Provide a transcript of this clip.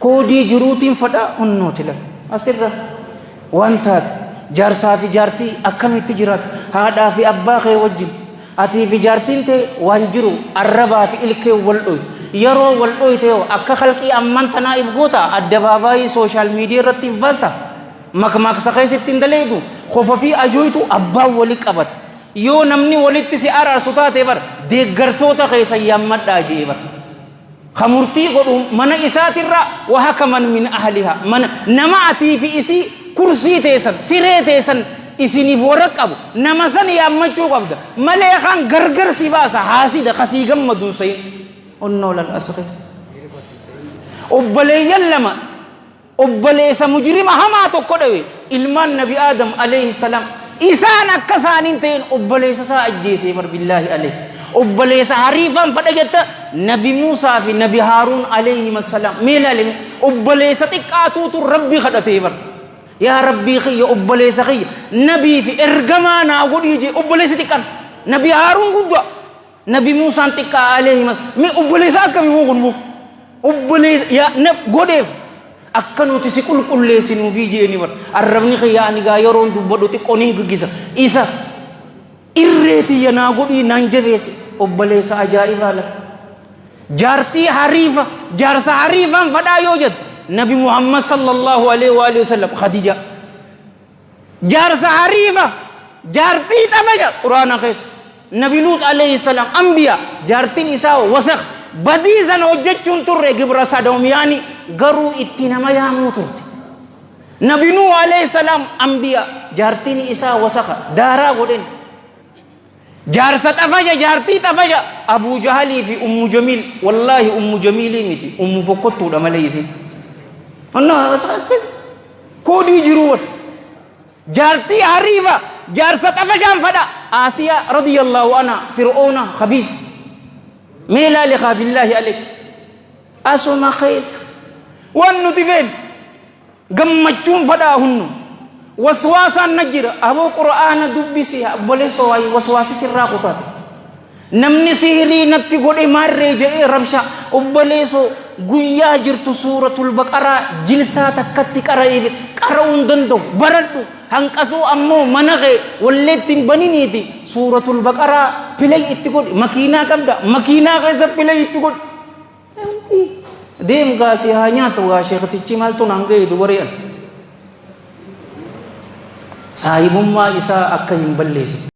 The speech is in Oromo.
Koodii jiruutiin fadhaa hunnooti lal. Asirra waan taate jaarsaa fi jaartii akkamitti jiraatu, haadhaa fi abbaa kee wajjin, atii fi jaartiin tee waan jiru arrabaa fi ilkee wal dhoy. Yeroo wal dhoyte hoo akka kalqii amman tanaa if goota, addabaabaayii sooshaal miidiyaa irratti if baasta, makmaaksa keessatti hin daleeydu, kofa fi ajooytu abbaan wali qabata. Yoo namni walitti si araarsu taate bar deeggartoota keessan yaammadhaa jee bar. Ka murtii godhu mana isaatirraa, wa hakaman min ahliha, mana nama atii fi isii kursii teessan, siree teessan isiniif warra qabu, nama san yaammachuu qabda malee kan gargar si baasa haasida kasii gammaduun sayin onnoo lal as keessa obboleeyyan lama. Obboleessa mujrima hamaa tokko dhawe. Ilmaan nabi Aadam alayhi salaam isaan akka isaaniin ta'een obboleessa isaa ajjeesee bar. Billaahi alayhi, obboleessa hariifaan fadha jetta. Nabi Muusaa fi nabi Haaruun alayhi salaam mee ilaalime, obboleessa xiqqaatuutu Rabbi kadhatee bar, yaa Rabbii kiyya, obboleessa kiyya nabii fi ergamaa naa godhii jee. Obboleessi xiqqaan nabi Haaruun guddaa, nabi Muusaan xiqqaa alayhi. Mee obboleessa akkamii moo kun moo obboleessa yaa na godheef akka nuti si qulqulleessinuufii jeeni bar. Arrabni kiyya ani gaa yeroon dubbadhu xiqqoo nin giggisa, isa irree tiyya naa godhii naan jabeesse. Obboleessa ajaa'ibaa la. Jaartii hariifa, jaarsa hariifaan fadhaa yoo jette, nabi Muhammad sallallahu alaihi wa alihi wasallam, Khadija jaarsa hariifa, jaartii xabaja quraana keessa. Nabi Luut alayhi salaam anbiya, jaartiin isaa wasakh, badii sana hojjechuun turre, gibra sadoomiyaanii garuu itti nama yaamuu turte. Nabi Nuuh alayhi salaam anbiya, jaartiin isaa wasakha, daaraa godhen. Jaarsa xafaja, jaartii xafaja, Abuu Jahalii fi Ummu Jamiil. Wallaahi Ummu Jamiilii miti, Ummu fokkottuudha malee isin. Koodii jiruu wal. Jaartii hariifa, jaarsa xafashaan fadha. Aasiyaa radiyallahu anha, Fir'oona khabiif. Mee ilaali kaa, billaahi aleek. Asuma keessa. Waan nuti feenu gammachuun fadhaa hunnu. Waswaasaan na jira. Aboo Qur'aana dubbisi, obboleessa, waayee waswaasi sirraa kutaate. Namni sihirii natti godhe maarree jedhee rabsha. Obboleessoo, guyyaa jirtu suuratul baqaraa jilsaa takkatti qara'ee qara'uu hin danda'u baradhu. Hanqasuu ammoo mana kee walleetti hin baniniiti suuratul baqaraa pilay itti godhi. Makiinaa qabda, makiinaa keessa pilay itti godhi. Deem gaasii haa nyaatu gaa sheektichi, maaltu naan ga'e dubari'an. Saahibummaa isaa akka hin balleessine.